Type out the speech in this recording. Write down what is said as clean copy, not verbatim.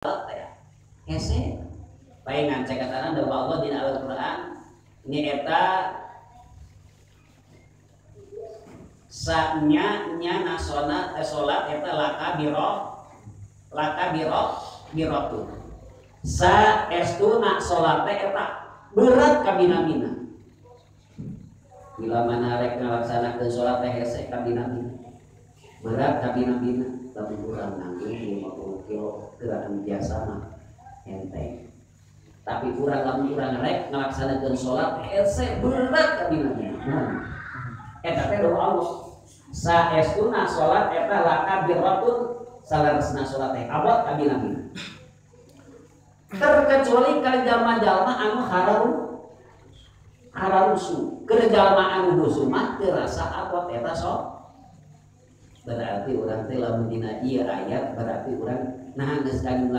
Teh hese paingan cek katana da Allah dina Al-Qur'an nyaeta sa nya nya nasona teh salat eta laka biro biratu sa estuna salat teh eta berat kabina-bina bila mana rek ngalaksanakeun salat teh hese kabina-bina berat kabina-bina lamun urang nanggung 50 kilo gerakan biasa mah enteng tapi urang lamun urang rek ngalaksanakeun salat hese berat kabina-bina eta teh doa Allah saestuna salat eta laka birratun salaresna salat teh abot kabina-bina terkecuali ka jalma-jalma anu hararusu keur jalma anu husu mah teu rasa abot eta sok berarti urang teh lamun dina ieu ayat berarti urang nah geus kanyumlah.